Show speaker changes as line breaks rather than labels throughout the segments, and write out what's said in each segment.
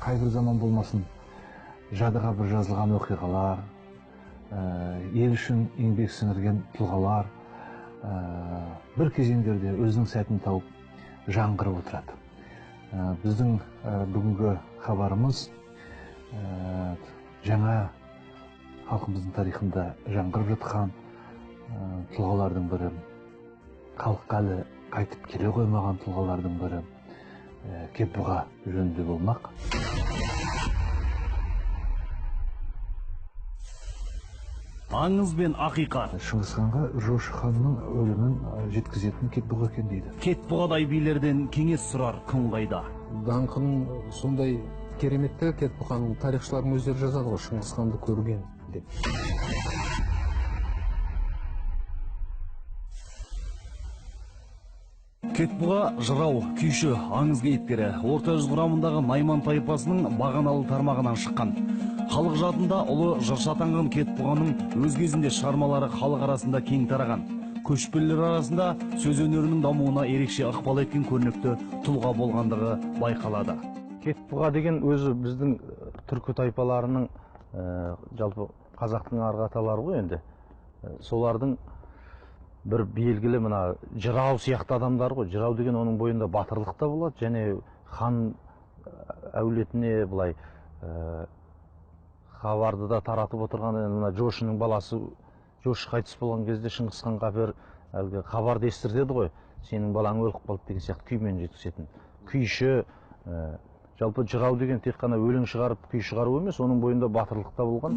Қай бір заман болмасын, жадыға бір жазылған оқиғалар, ел үшін еңбек сіңірген тұлғалар бір кезеңдерде өзінің сәтін тауып жаңғырып отырады. Біздің бүгінгі хабарымыз жаңа халқымыздың тарихында жаңғырып жатқан тұлғалардың бірі, халыққа әлі қайтып келе қоймаған тұлғалардың бірі Кетбұға жөнінде болмақ.
Аңыз бен ақиқат.
Шыңғыс ханға Жошы ханның өлімін жеткізетін Кетбұға екен дейді.
Кетбұғадай билерден кеңес сұрар күн қайда?
Даңқының сондай кереметтігі Кетбұғаның тарихшылардың өздері жазады ғой, Шыңғыс ханды көрген деп.
Кетбұға жырау, күйші, аңыз кейіпкері, Орта жүз құрамындағы Найман тайпасының бағаналы тармағынан шыққан. Халық жадында ұлы жыршы атанған Кетбұғаның өз кезінде шығармалары халық арасында кең тараған. Көшпелілер арасында сөз өнерінің дамуына ерекше ықпал еткен көрнекті тұлға болғандығы байқалады.
Кетбұға деген өзі біздің түркі тайпаларының, жалпы қазақтың арғы аталары ғой енді. Солардың бір белгілі мына жырау сияқты адамдар ғой. Жырау деген оның бойында батырлық та болады, және хан әулетіне былай хабарды да таратып отырған. Мына Жошының баласы, Жошы қайтыс болған кезде Шыңғыс ханға бір әлгі хабарды естіртеді ғой, сенің балаң өліп қалды деген сияқты күймен жеткізетін күйші. Жалпы жырау деген тек қана өлең шығарып, күй шығару емес, оның бойында батырлық та болған.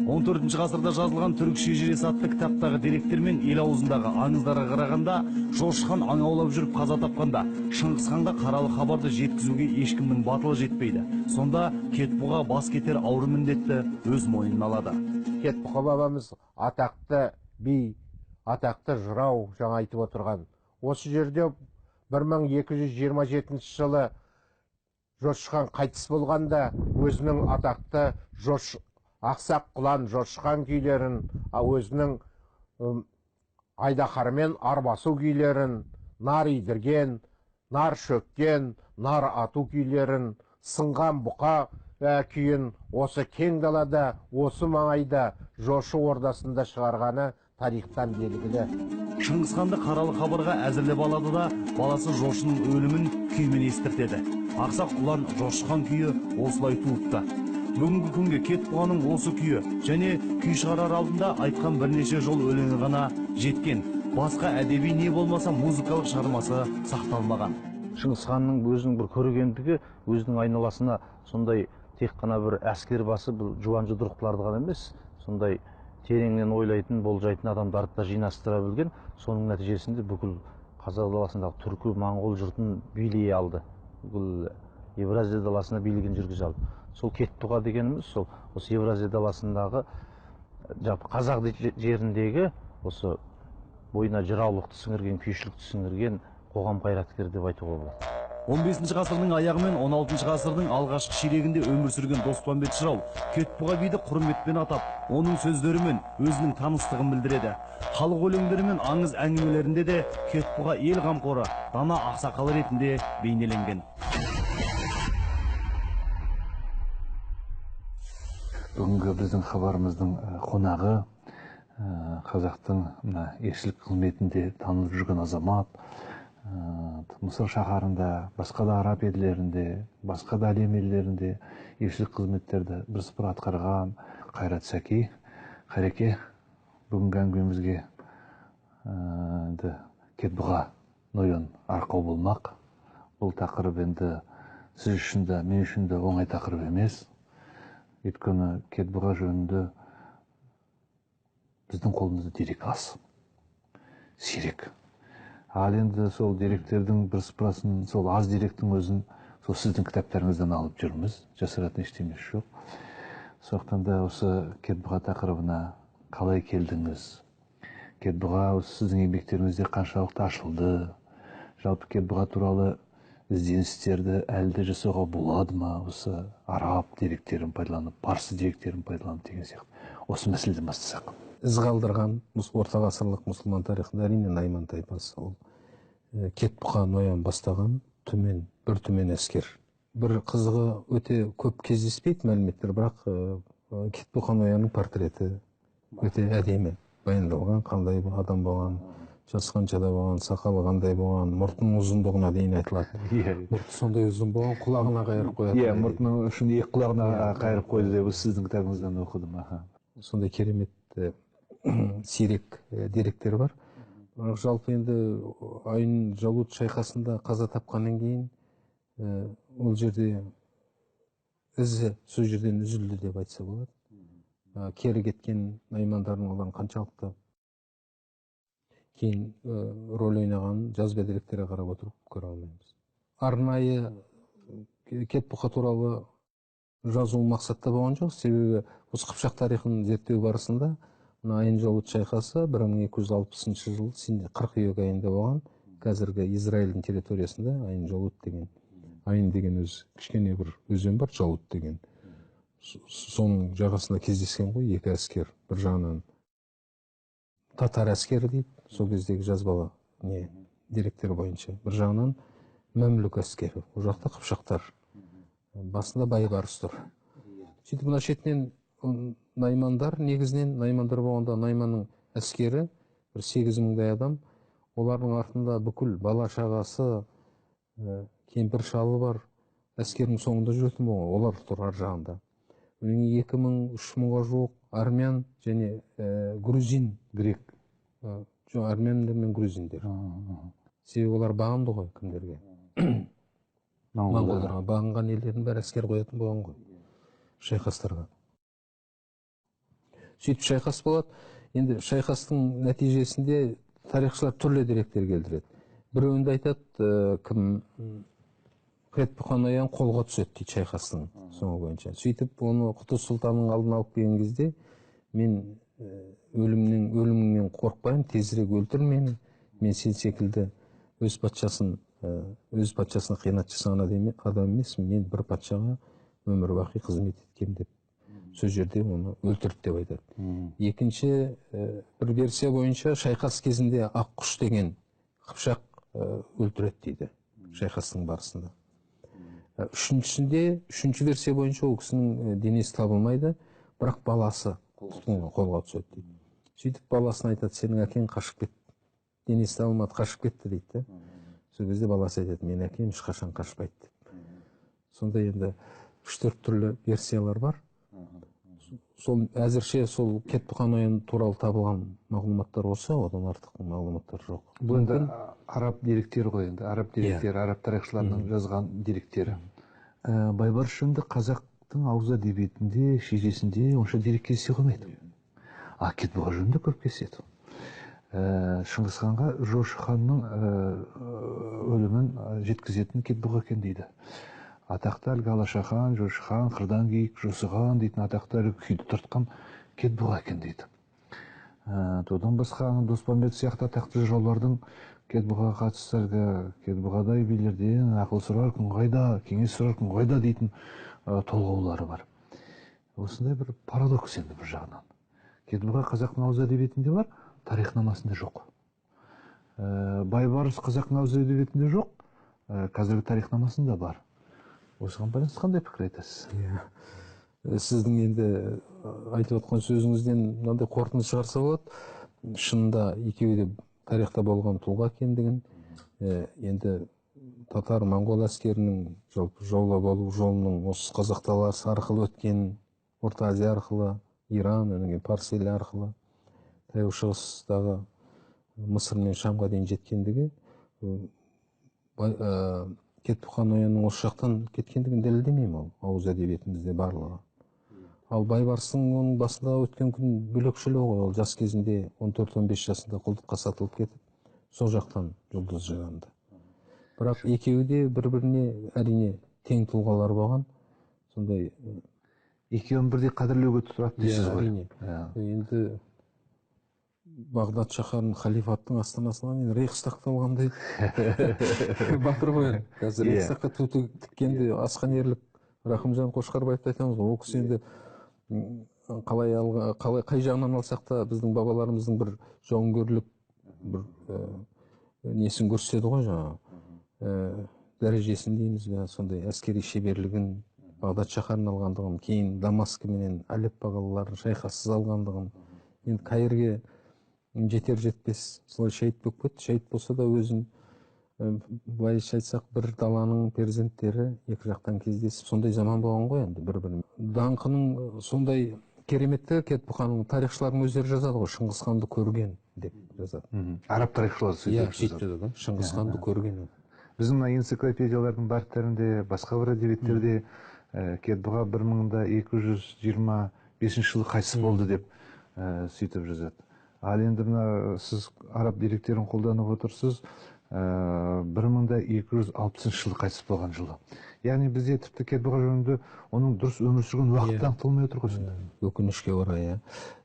14 ғасырда жазылған Түрік шежіресі атты кітаптағы деректер мен ел аузындағы аңыздарға қарағанда, Жошы хан аң аулап жүріп қаза тапқанда, Шыңғыс ханға қаралы хабарды жеткізуге ешкімнің батылы жетпейді. Сонда Кетбұға бас кетер ауыр міндетті өз мойнына алады.
Кетбұға бабамыз атақты би, атақты жырау, жаңа айтып отырған. Осы жерде 1227 жылы Жошы хан қайтыс болғанда өзінің атақты Ақсақ құлан Жошы хан күйлерін, өзінің айдаһармен арбасу күйлерін, нар идірген, нар шөккен, нар ату күйлерін, сынған бұқа күйін осы кең далада, осы маңайда Жошы ордасында шығарғаны тарихтан белгілі.
Шыңғыс ханды қаралы хабарға әзірлеп алады да, баласы Жошының өлімін күймен естіртеді. Ақсақ құлан Жошы хан күйі осылай туыпты. Бүгінгі күнге Кетбұғаның осы күйі және күй шығарар алдында айтқан бірнеше жол өлеңі ғана жеткен. Басқа әдеби не болмаса музыкалық шығармасы сақталмаған.
Шыңғыс ханның өзінің бір көрегендігі, өзінің айналасына сондай тек қана бір әскер басы, бұл жуан жұдырықтыларды ғана емес, сондай тереңнен ойлайтын, болжайтын адамдарды да жинастыра білген. Соның нәтижесінде бүкіл қазақ даласындағы түркі, моңғол жұртын билей алды. Бүкіл Евразия даласына билігін жүргізе алды. Сол Кетбұға дегеніміз сол осы Евразия даласындағы жалпы қазақ жеріндегі осы бойына жыраулықты сіңірген, күйшілікті сіңірген қоғам қайраткері деп айтуға болады.
15 ғасырдың аяғы мен 16 ғасырдың алғашқы ширегінде өмір сүрген Доспанбет жырау Кетбұға биді құрметпен атап, оның сөздерімен өзінің таныстығын білдіреді. Халық өлеңдері мен аңыз әңгімелерінде де Кетбұға ел қамқоры, дана ақсақалы ретінде бейнеленген.
Бүгінгі біздің хабарымыздың қонағы қазақтың мына елшілік қызметінде танылып жүрген азамат, Мысыр шаһарында, басқа да араб елдерінде, басқа да әлем елдерінде елшілік қызметтерді бірсыпыра атқарған Қайрат Сәки. Қайреке, бүгінгі әңгімемізге енді Кетбұға нойон арқау болмақ. Бұл тақырып енді сіз үшін де, мен үшін де оңай тақырып емес. Өйткені Кетбұға жөнінде біздің қолымызда дерек аз, сирек. Ал енді сол деректердің бірсыпырасын, сол аз деректің өзін сол сіздің кітаптарыңыздан алып жүрміз, жасыратын ештемесі жоқ. Сондықтан да осы Кетбұға тақырыбына қалай келдіңіз? Кетбұға осы сіздің еңбектеріңізде қаншалықты ашылды? Жалпы Кетбұға туралы ізденістерді әлі де жасауға болады ма? Осы араб деректерін пайдаланып, парсы деректерін пайдаланып деген сияқты. Осы мәселеден бастасақ.
Із қалдырған орта ғасырлық мұсылман тарихында әрине Найман тайпасы, ол Кетбұға ноян бастаған түмен, бір түмен әскер. Бір қызығы, өте көп кездеспейді мәліметтер, бірақ Кетбұға ноянның портреті өте әдемі баяндалған, қандай адам болған, жасы қаншада болған, сақалы қандай болған, мұртының ұзындығына дейін айтылады. Мұрты сондай ұзын болған, құлағына қайырып қояды.
Иә, мұртының ұшын екі құлағына қайырып қойды деп сіздің кітабыңыздан оқыдым.
Сондай керемет сирек деректер бар. Бірақ жалпы енді Айн Жалут шайқасында қаза тапқаннан кейін ол жерде ізі сол жерден үзілді деп айтса болады. Кері кеткен наймандардың олардың қаншалықты кейін рөл ойнағанын жазба деректерге қарап отырып көре алмаймыз. Арнайы Кетбұға туралы жазу мақсатта болған жоқ, себебі осы Қыпшақ тарихын зерттеу барысында мына Айн Жалут шайқасы 1260 жыл қыркүйек айында болған. Қазіргі Израильдің территориясында Айн Жалут деген, Айн деген өзі кішкене бір өзен бар, Жалут деген. Соның жағасында кездескен ғой екі әскер. Бір жағынан татар әскері дейді, сол кездегі жазбалы не деректер бойынша. Бір жағынан мәмлүк әскері, ол жақта қыпшақтар. Басында Байбарыс тұр. Сөйтіп мына шетінен наймандар, негізінен наймандар болғанда найманның әскері бір 8000-дай адам, олардың артында бүкіл бала шағасы, кемпір шалы бар, әскердің соңында жүретін болған, олар тұр ар жағында. Одан кейін 2000, 3000-ға жуық армян және грузин,
грек.
Жоқ, армяндар мен грузиндер. Себебі олар бағынды ғой кімдерге? Моңғолдарға. Бағынған елдердің бәрі әскер қоятын болған ғой шайқастарға. Сөйтіп шайқас болады. Енді шайқастың нәтижесінде тарихшылар түрлі деректер келтіреді. Біреуінде айтады, кім Кетбұға ноян қолға түседі дейді шайқастың соңы бойынша. Сөйтіп оны Құтыз сұлтанның алдына алып келген кезде, мен өлімнен қорықпаймын, тезірек өлтір мені, мен сен секілді өз патшасына қиянат жасаған адам емеспін, мен бір патшаға өмір бақи қызмет еткем деп сол жерде оны өлтірді деп айтады. Екінші бір версия бойынша шайқас кезінде Аққұш деген қыпшақ өлтіреді дейді шайқастың барысында. Үшінші версия бойынша ол кісінің денесі табылмайды, бірақ баласы тұтқынға қолға түседі дейді. Сөйтіп баласына айтады, сенің әкең қашып кетті, денесі табылмады, қашып кетті дейді. Сол кезде баласы айтады, менің әкем ешқашан қашпайды деп. Сонда енді 3-4 түрлі версиялар бар. Сол әзірше сол Кетбұға ноян туралы табылған мағлұматтар осы, одан артық мағлұматтар жоқ.
Бұл енді араб деректері ғой енді, араб деректері, араб тарихшыларының жазған деректері. Байбарыс жөнінде қазақтың ауыз әдебиетінде, шежесінде онша дерек кездесе қоймайды. А Кетбұға жөнінде көп кездеседі. Шыңғыс ханға Жошы ханның өлімін жеткізетін Кетбұға екен дейді. Атақты әлгі Алаша хан, Жошы хан, Қырдан Киік, Жосыған дейтін атақты әлгі күйді тартқан Кетбұға екен дейді. Одан басқа Доспамбет сияқты атақты жыраулардың Кетбұғаға қатысты әлгі Кетбұғадай билерден ақыл сұрар күн қайда, кеңес сұрар күн қайда дейтін толғаулары бар. Осындай бір парадокс енді бір жағынан. Кетбұға қазақтың ауыз әдебиетінде бар, тарихнамасында жоқ. Байбарыс қазақтың ауыз әдебиетінде жоқ, қазіргі тарихнамасында бар. Осыған байланысты қандай пікір айтасыз?
Сіздің енді айтып отқан сөзіңізден мынандай қорытынды шығарса болады. Шынында екеуі де тарихта болған тұлға екендігін, енді татар моңғол әскерінің жалпы жаулап алу жолының осы қазақ даласы арқылы өткен, Орта Азия арқылы, Иран, одан кейін Парсы елі арқылы Таяу Шығыстағы Мысыр мен Шамға дейін жеткендігі, Кетбұға ноянның осы жақтан кеткендігін дәлелдемеймін, ол ауыз әдебиетімізде барлығы. Ал Байбарыстың оның басында өткен күн бөлекшелеу ғой, ол жас кезінде 14-15 жасында құлдыққа сатылып кетіп, сол жақтан жұлдыз жанды. Бірақ екеуі де бір-біріне әрине тең тұлғалар болған. Сондай
екеуін бірдей қадірлеуге тұрады дейсіз ғой.
Әрине. Енді Бағдат шаһарын, халифаттың астанасын енді Рейхстагты алғандай батыр ғой енді. Қазір Рейхстагқа ту тіккенде асқан ерлік Рахымжан Қошқарбаевты айтамыз ғой. Ол кісі енді қалай қалай қай жағынан алсақ та біздің бабаларымыздың бір жауынгерлік бір несін көрсетеді ғой, жаңағы дәрежесін дейміз бе, сондай әскери шеберлігін, Бағдат шаһарын алғандығын, кейін Дамаск менен Алеппо қалаларын шайқассыз алғандығын. Енді Каирге жетер жетпес солай шейіт болып кетті. Шейіт болса да өзін, былайша айтсақ, бір даланың перзенттері екі жақтан кездесіп, сондай заман болған ғой енді. Бір бірін даңқының сондай кереметтігі Кетбұқаның, тарихшылардың өздері жазады ғой, Шыңғыс ханды көрген деп жазады.
Араб тарихшылары
сөйтіп сөйтіп жазады, Шыңғыс ханды көрген.
Біздің мына энциклопедиялардың бәрінде, басқа бір әдебиеттерде Кетбұға 1225 жылы қайтыс болды деп сөйтіп жазады. Ал енді мына сіз араб деректерін қолданып отырсыз, 1260 жылы қайтыс болған жылы. Яғни бізде тіпті Кетбұға жөнінде оның дұрыс өмір сүрген уақыты анықталмай отыр ғой сонда.
Өкінішке орай,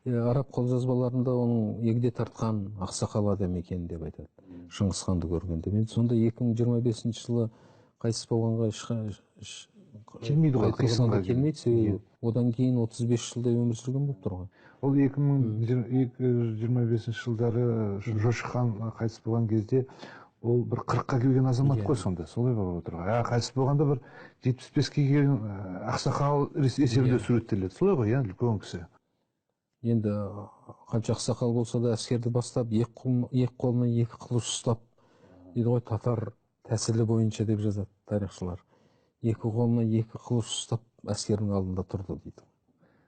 иә. Араб қолжазбаларында оның егде тартқан ақсақал адам екен деп айтады. Шыңғыс ханды көрген деп. Енді сонда 2025 жылы қайтыс болғанға
келмейді ғой,
қисынға келмейді, себебі одан кейін 35 жылдай өмір сүрген болып тұр ғой.
Ол 2225 жылдары Жошы хан қайтыс болған кезде ол бір 40-қа келген азамат қой сонда, солай болып отыр ғой. Қайтыс болғанда бір 75-ке келген ақсақал есебінде суреттеледі. Солай ғой, иә, үлкен кісі.
Енді қанша ақсақал болса да әскерді бастап, екі қолына екі қылыш ұстап, дейді ғой, татар тәсілі бойынша деп жазады тарихшылар. Екі қолына екі қылыш ұстап әскердің алдында тұрды дейді.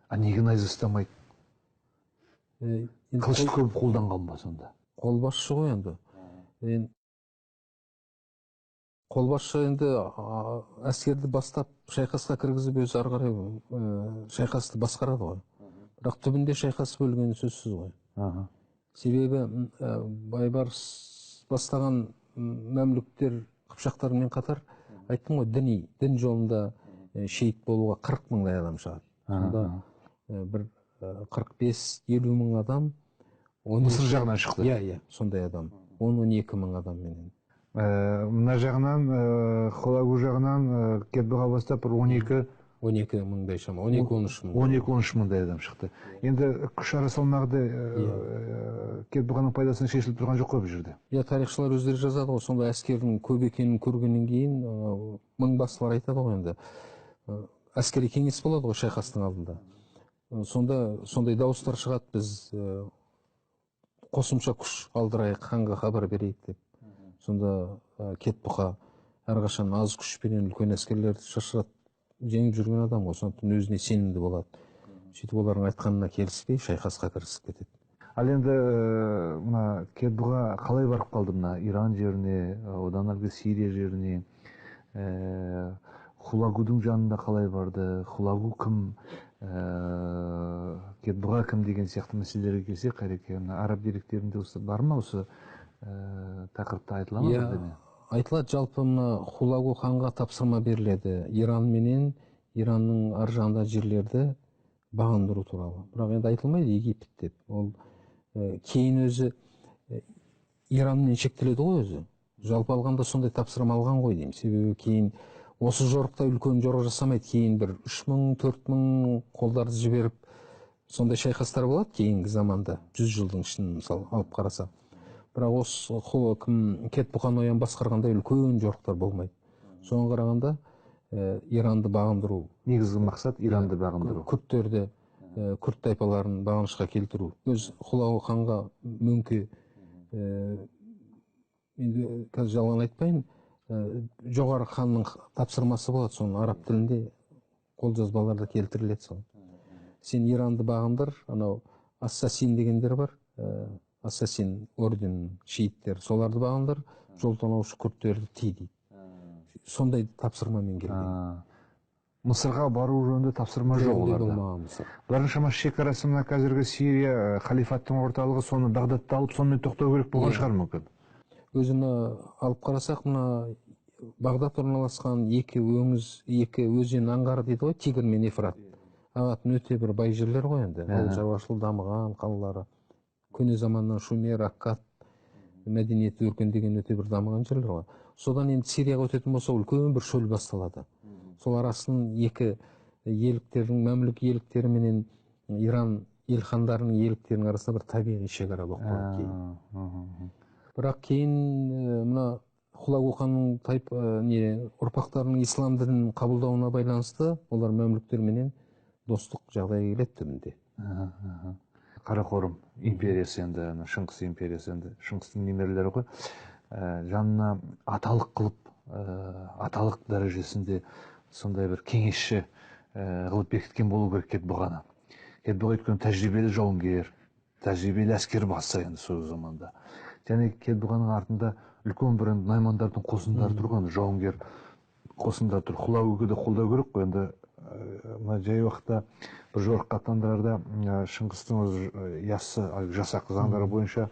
А неге найза ұстамайды? Қылышты көп қолданған ба сонда?
Қолбасшы ғой енді. Қолбасшы енді әскерді бастап шайқасқа кіргізіп, өзі ары қарай шайқасты басқарады ғой. Бірақ түбінде шайқасып өлгені сөзсіз ғой. Себебі Байбарыс бастаған мәмлүктер қыпшақтармен қатар, айттым ғой, діни, дін жолында шейіт болуға 40 мыңдай адам шығады. Сонда бір 45-50 мың адам
Мысыр жағынан шықты.
Иә, иә, сондай адам. 10-12 мың адамменен.
Мына жағынан, Хулагу жағынан Кетбұға бастап бір
12 мыңдай шама, 12-13 мың.
12-13 мыңдай адам шықты. Енді күш ара салмағы да Кетбұғаның пайдасына шешіліп тұрған жоқ қой бұл жерде.
Иә, тарихшылар өздері жазады ғой, сонда әскердің көп екенін көргеннен кейін мыңбасылар айтады ғой енді. Әскери кеңес болады ғой шайқастың алдында. Сонда сондай дауыстар шығады, біз қосымша күш алдырайық, ханға хабар берейік деп. Сонда Кетбұға әрқашан аз күшпенен үлкен әскерлерді шашырат жеңіп жүрген адам ғой, сондықтан өзіне сенімді болады. Сөйтіп олардың айтқанына келіспей шайқасқа кірісіп кетеді.
Ал енді мына Кетбұға қалай барып қалды мына Иран жеріне, одан әргі Сирия жеріне, Хулагудың жанында қалай барды, Хулагу кім, Кетбұға кім деген сияқты мәселелерге келсек, Қайреке, мына араб деректерінде осы бар ма, осы тақырыпта айтыла ма бірдеме?
Айтылады. Жалпы мына Хулагу ханға тапсырма беріледі Иран менен Иранның ар жағында жерлерді бағындыру туралы. Бірақ енді айтылмайды Египет деп. Ол кейін өзі Иранмен шектеледі ғой өзі. Жалпы алғанда сондай тапсырма алған ғой деймін. Себебі кейін осы жорықта үлкен жорық жасамайды. Кейін бір 3000, 4000 қолдарды жіберіп сондай шайқастар болады кейінгі заманда, 100 жылдың ішін мысалы алып қараса. Бірақ осы Кетбұға ноян басқарғандай үлкен жорықтар болмайды. Соған қарағанда Иранды бағындыру.
Негізгі мақсат Иранды бағындыру.
Күрттерді, күрт тайпаларын бағынышқа келтіру. Өз Хулагу ханға Мөңке, енді қазір жалған айтпайын, жоғары ханның тапсырмасы болады, соның араб тілінде қолжазбаларда келтіріледі сол. Сен Иранды бағындыр, анау ассасин дегендер бар, ассасин орден шииттер, соларды бағындыр, жол тонаушы күрттерді тий дейді. Сондай тапсырмамен келген.
Мысырға бару жөнінде тапсырма жоқ оларда. Бұлардың шамасы шекарасы мына қазіргі Сирия халифаттың орталығы, соны Бағдатты алып, сонымен тоқтау керек болған шығар мүмкін.
Өзіні алып қарасақ, мына Бағдат орналасқан екі өзен аңғары дейді ғой, Тигр мен Ефрат. Ағатын өте бір бай жерлер ғой енді. Ауыл шаруашылығы дамыған қалалары. Көне заманнан Шумер, Аккад мәдениеті өркендеген, өте бір дамыған жерлер ғой. Содан енді Сирияға өтетін болса, үлкен бір шөл басталады. Сол арасының екі иеліктердің, мәмлүк иеліктері менен Иран елхандарының иеліктерінің арасында бір табиғи шекара болып қалады кейін. Бірақ кейін мына Хулагу ханның ұрпақтарының ислам дінін қабылдауына байланысты олар мәмлүктерменен достық жағдайға келеді түбінде.
Қарақорым империясы енді, Шыңғыс империясы енді, Шыңғыстың немерелері ғой. Жанына аталық қылып, аталық дәрежесінде сондай бір кеңесші қылып бекіткен болу керек Кетбұғаны. Кетбұға өйткені тәжірибелі жауынгер, тәжірибелі әскер басы енді сол заманда. Және Кетбұғаның артында үлкен бір наймандардың қосындары тұрған, жауынгер қосындар тұр. Хулагуге де қолдау керек қой енді. Мына жай уақытта бір жорыққа аттандырарда Шыңғыстың Яссы жасақ заңдары бойынша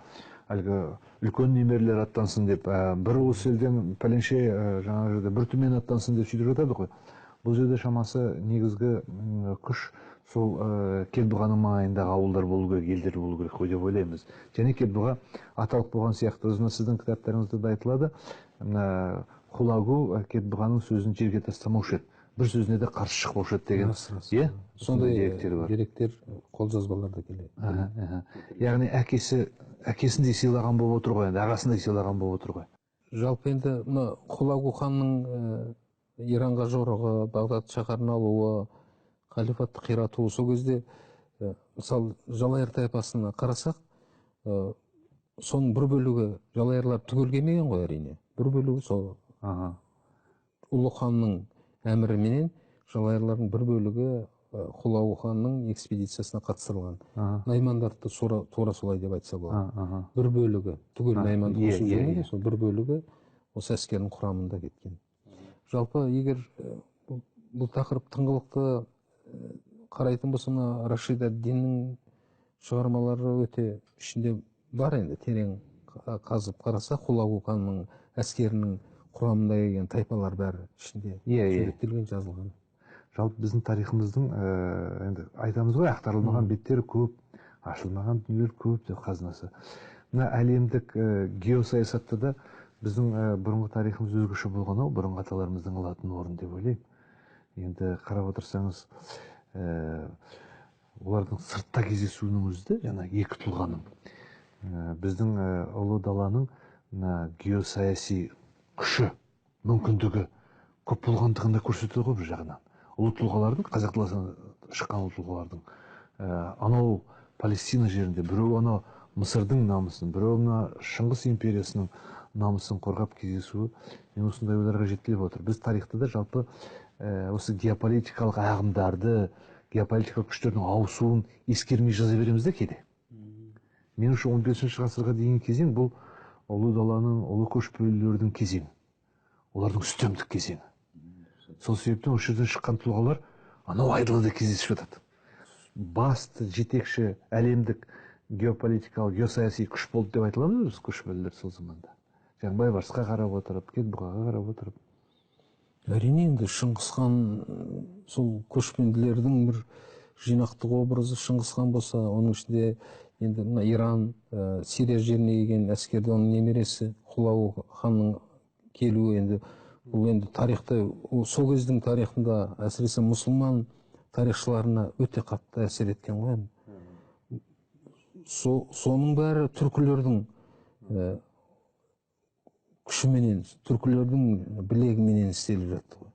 әлгі үлкен немерелер аттансын деп, бір уыс елден пәленше жаңа жерде бір түмен аттансын деп сөйтіп жатады ғой. Бұл жерде шамасы негізгі күш сол Кетбұғаның маңайындағы ауылдар болу керек, елдер болу керек қой деп ойлаймыз. Және Кетбұға аталық болған сияқты. Өзі сіздің кітаптарыңызда да айтылады, мына Хулагу Кетбұғаның сөзін жерге тастамаушы еді, бір сөзіне де қарсы шықпаушы еді деген. Иә,
сондай деректер бар. Деректер қолжазбаларда келеді.
Яғни әкесіндей сыйлаған болып отыр ғой енді, ағасындай сыйлаған болып отыр ғой.
Жалпы енді мына Хулагу ханның Иранға жорығы, Бағдат шаһарын алуы, халифатты қиратуы, сол кезде мысалы Жалайыр тайпасына қарасақ, соның бір бөлігі жалайырлар түгел келмеген ғой әрине. Бір бөлігі сол ұлы ханның әміріменен жалайырлардың бір бөлігі Хулагу ханның экспедициясына қатыстырылған. Наймандарды тура солай деп айтса болады. Бір бөлігі түгел найманды қосып жүрмеген, сол бір бөлігі осы әскердің құрамында кеткен. Жалпы егер бұл тақырып тыңғылықты қарайтын болса, мына Рашид ад-Диннің шығармалары өте ішінде бар енді, терең қазып қараса, Хулагу ханның әскерінің құрамында келген тайпалар бәрі ішінде суреттелген, жазылған.
Жалпы біздің тарихымыздың енді айтамыз ғой, ақтарылмаған беттері көп, ашылмаған дүниелер көп деп қазынасы. Мына әлемдік геосаясатта да біздің бұрынғы тарихымыз өзгеше болған ау, бұрынғы аталарымыздың алатын орны деп ойлаймын. Енді қарап отырсаңыз, олардың сыртта кездесуінің өзі де, жаңа екі тұлғаның, біздің ұлы даланың геосаяси күші, мүмкіндігі көп болғандығын да көрсетеді ғой бір жағынан. Ұлы тұлғалардың, қазақ даласынан шыққан ұлы тұлғалардың, анау Палестина жерінде, біреу анау Мысырдың намысын, біреу мына Шыңғыс империясының намысын қорғап кездесуі, мен осындай ойларға жеткіліп отыр. Біз тарихта да жалпы осы геополитикалық ағымдарды, геополитикалық күштердің ауысуын ескермей жаза береміз де кейде. Меніңше 15 ғасырға дейінгі кезең бұл ұлы даланың, ұлы көшпелілердің кезеңі, олардың үстемдік кезеңі. Сол себептен осы жерден шыққан тұлғалар анау айдалада кездесіп жатады. Басты жетекші әлемдік геополитикалық, геосаяси күш болды деп айта аламыз біз көшпелілер сол заманда. Жаңа Бейбарысқа қарап отырып, Кетбұғаға қарап отырып.
Әрине енді Шыңғыс хан сол көшпенділердің бір жинақтық образы Шыңғыс хан болса, оның ішінде енді мына Иран, Сирия жеріне келген әскерде оның немересі Хулагу ханның келуі енді бұл енді тарихта, сол кездің тарихында әсіресе мұсылман тарихшыларына өте қатты әсер еткен ғой енді. Соның бәрі түркілердің күшіменен, түркілердің білегіменен істеліп жатты ғой.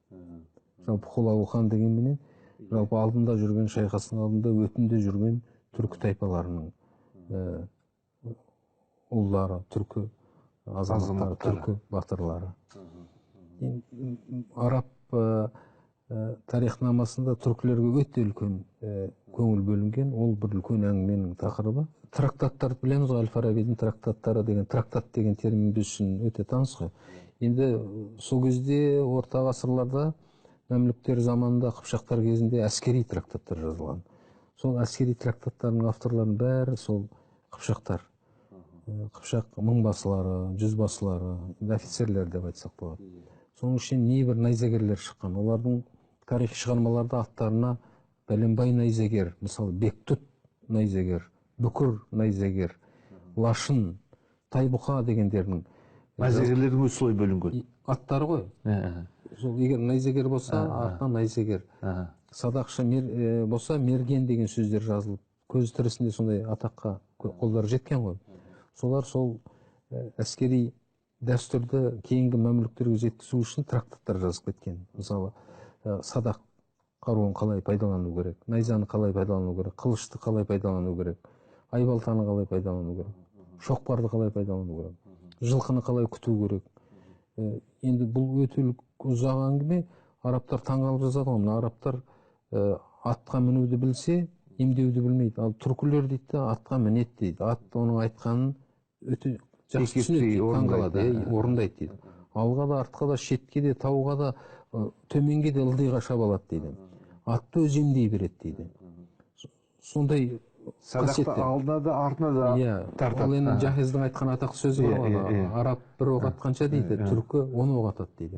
Жалпы Хулагу хан дегенменен, жалпы алдында жүрген, шайқастың алдында өтінде жүрген түркі тайпаларының ұлдары, түркі азаматтары, түркі батырлары. Араб тарихнамасында түркілерге өте үлкен көңіл бөлінген, ол бір үлкен әңгіменің тақырыбы. Трактаттарды білеміз ғой, Әл-Фарабидің трактаттары деген, трактат деген термин біз үшін өте таныс қой. Енді сол кезде орта ғасырларда мәмлүктер заманында, қыпшақтар кезінде әскери трактаттар жазылған. Сол әскери трактаттардың авторларының бәрі сол қыпшақтар. Қыпшақ мыңбасылары, жүзбасылары, офицерлер деп айтсақ болады. Соның ішінен небір найзагерлер шыққан. Олардың тарихи шығармаларда аттарына бәленбай найзагер, мысалы Бектүт найзагер, Бүкір найзагер, Лашын, Тайбұқа дегендердің.
Найзагерлердің өзі солай бөлінген.
Аттары ғой. Сол егер найзагер болса, артынан найзагер. Садақшы болса, мерген деген сөздер жазылып, көз тірісінде сондай атаққа қолдары жеткен ғой. Солар сол әскери дәстүрді кейінгі мәмлүктерге жеткізу үшін трактаттар жазып кеткен. Мысалы, садақ қаруын қалай пайдалану керек, найзаны қалай пайдалану керек, қылышты қалай пайдалану керек, айбалтаны қалай пайдалану керек, шоқпарды қалай пайдалану керек, жылқыны қалай күту керек. Енді бұл өте ұзақ әңгіме. Арабтар таңғалып жазады ғой, мына арабтар атқа мінуді білсе, емдеуді білмейді. Ал түркілер дейді, атқа мінеді дейді. Ат оның айтқанын өте жақсы түсінеді дейді, таңғалады, орындайды дейді. Алға да, артқа да, шетке де, тауға да, төменге де ылдиға шаба алады дейді. Атты өзі емдей береді дейді. Сондай
садақты алдына да, артына да тартады.
Ол енді Жахиздің айтқан атақты сөзі бар ғой, араб бір оқ атқанша дейді, түркі 10 оқ атады дейді.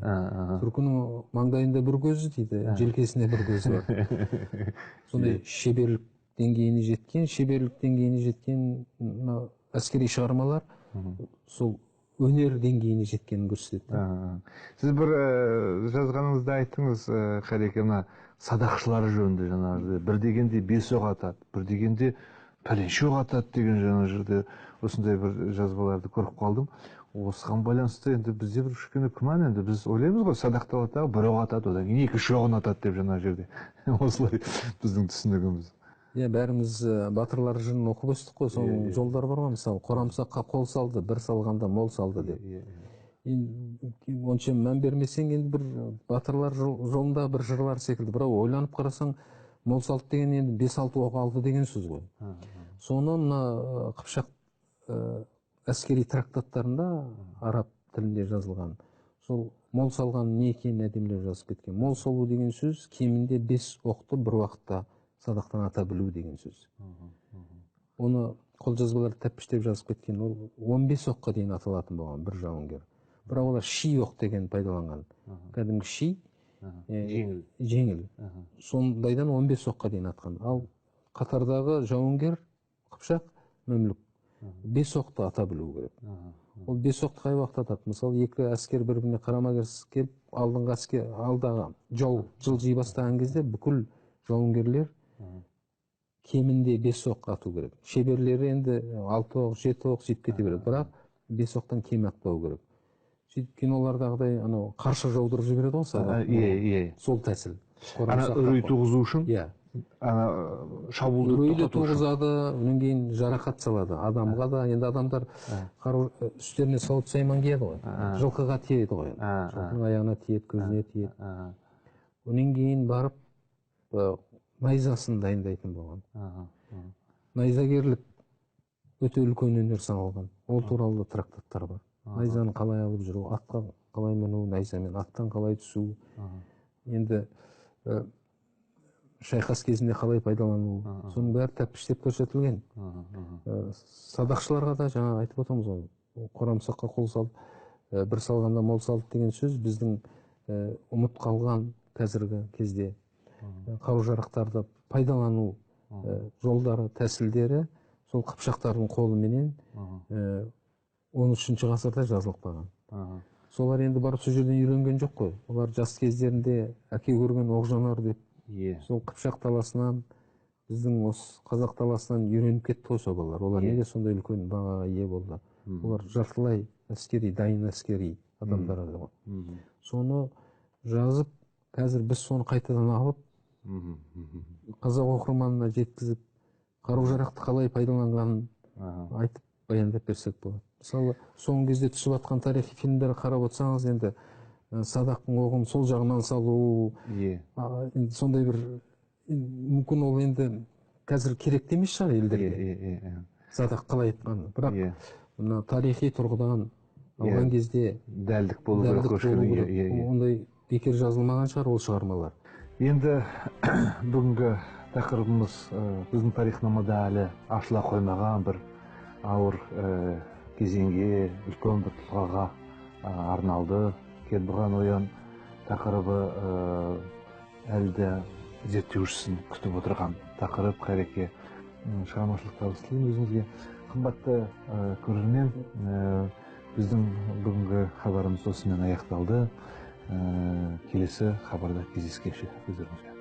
Түркінің маңдайында бір көзі дейді, желкесінде бір көзі бар. Сондай шеберлік деңгейіне жеткен, әскери шығармалар сол өнер деңгейіне жеткенін көрсетеді.
Сіз бір жазғаныңызда айттыңыз, Қайреке, мына садақшылар жөнінде жаңағы бір дегенде 5 оқ атады, бір дегенде пәленше оқ атады деген жаңа жерде осындай бір жазбаларды көріп қалдым. Осыған байланысты енді бізде бір кішкене күмән, енді біз ойлаймыз ғой, садақты алады дағы бір оқ атады, одан кейін екінші оғын атады деп жаңа жерде. Осылай біздің түсінігіміз.
Иә, бәріміз батырлар жырын оқып өстік қой, соның жолдары бар ғой, мысалы, қорамсаққа қол салды, бір салғанда мол салды деп. Енді онша мән бермесең, енді бір батырлар жолында бір жырлар секілді, бірақ ойланып қарасаң, мол салды деген енді 5-6 оқ алды деген сөз ғой. Соны мына қыпшақ әскери трактаттарында араб тілінде жазылған, сол мол салған не екенін әдемілеп жазып кеткен. Мол салу деген сөз кемінде 5 оқты бір уақытта садақтан ата білу деген сөз. Оны қолжазбалар тәппіштеп жазып кеткен. Ол 15 оққа дейін аталатын болған бір жауынгер. Бірақ олар ши оқ деген пайдаланған. Кәдімгі ши, жеңіл. Сондайдан 15 оққа дейін атқан. Ал қатардағы жауынгер қыпшақ мәмлүк 5 оқты ата білу керек. Ол 5 оқты қай уақытта атады? Мысалы, екі әскер бір-біріне қарама-қарсы келіп, алдыңғы әскер, алдағы жау жылжи бастаған кезде бүкіл жауынгерлер кемінде 5 оқ ату керек. Шеберлері енді 6 оқ, 7 оқ сөйтіп кете береді. Бірақ 5 оқтан кем атпау керек. Сөйтіп кинолардағыдай анау қарша жаудырып жібереді ғой садақ.
Иә.
Сол тәсіл.
Ана үрей туғызу үшін?
Иә.
Ана шабуылды
үрейді туғызады, одан кейін жарақат салады адамға да. Енді адамдар қару үстеріне сауыт сайман киеді ғой. Жылқыға тиеді ғой. Жылқының аяғына тиеді, көзіне тиеді. Одан кейін барып найзасын дайындайтын болған. Найзагерлік өте үлкен өнер саналған. Ол туралы трактаттар бар. Найзаны қалай алып жүру, атқа қалай міну, найзамен аттан қалай түсу, енді шайқас кезінде қалай пайдалану, соның бәрі тәппіштеп көрсетілген. Садақшыларға да жаңа айтып отырмыз ғой, қорамсаққа қол салып, бір салғанда мол салды деген сөз біздің ұмыт қалған қазіргі кезде қару-жарақтарды пайдалану жолдары, тәсілдері сол қыпшақтардың қолыменен 13 ғасырда жазылып қалған. Солар енді барып сол жерден үйренген жоқ қой. Олар жас кездерінде әке көрген оқ жанар деп сол қыпшақ даласынан, біздің осы қазақ даласынан үйреніп кетті ғой сол балалар. Олар неге сондай үлкен бағаға ие болды? Олар жартылай әскери, дайын әскери адамдар еді ғой. Соны жазып, қазір біз соны қайтадан алып, қазақ оқырманына жеткізіп, қару-жарақты қалай пайдаланғанын айтып баяндап берсек болады. Мысалы, соңғы кезде түсіп жатқан тарихи фильмдерді қарап отырсаңыз, енді садақтың оғын сол жағынан салу, енді сондай бір мүмкін ол енді қазір керек те емес шығар елдерге. Садақ қалай айтқаны. Бірақ мына тарихи тұрғыдан алған кезде
дәлдік болу керек.
Ондай бекер жазылмаған шығар ол шығармалар.
Енді бүгінгі тақырыбымыз біздің тарихнамада әлі ашыла қоймаған бір ауыр кезеңге, үлкен бір тұлғаға арналды. Кетбұға ноян тақырыбы әлі де зерттеушісін күтіп отырған тақырып. Қайреке, шығармашылық табыс тілеймін өзіңізге. Қымбатты көрермен, біздің бүгінгі хабарымыз осымен аяқталды. Келесі хабарда кездескенше өздеріңізге.